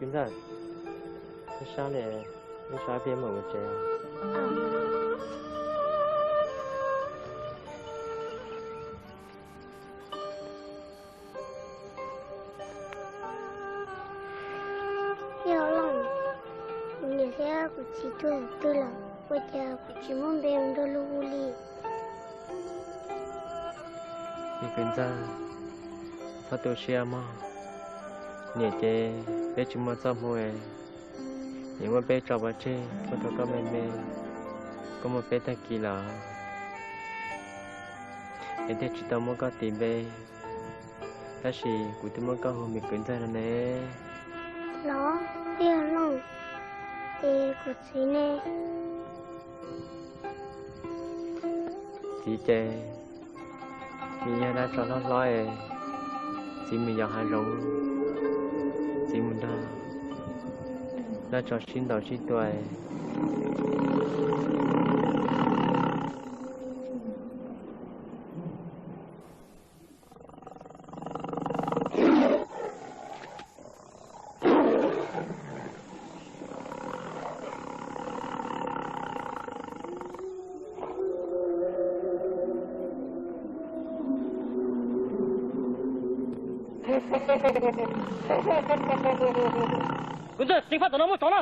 Ntxawm, wb sab li, wb sab peb mus tsev. Yog Looj, kuv niam thiab kuv txiv tuag twg lawm, ua cas kuv tsis muaj npe mus nrog luag hu li? Me kwv ntxawg, txhob tu siab mog. Niam ces peb tsis muaj txoj hmoo es niam muab peb tso pov tseg tuaj rau koj me me, koj muaj peb tag kis lawm es thiaj tsis tau muab koj tis npe. Tab sis kuv twb muab koj hu me kwv ntxawg no ne. Los, yog Looj, ces kuv txiv ne? Txiv ces nws yog dab tsov hlob hlob es txiv mus yos hav zoov, txiv mus nrog dab tsov sib ntaus sib tua es Kwv ntxawg, ceev faj tom no muaj tsov na.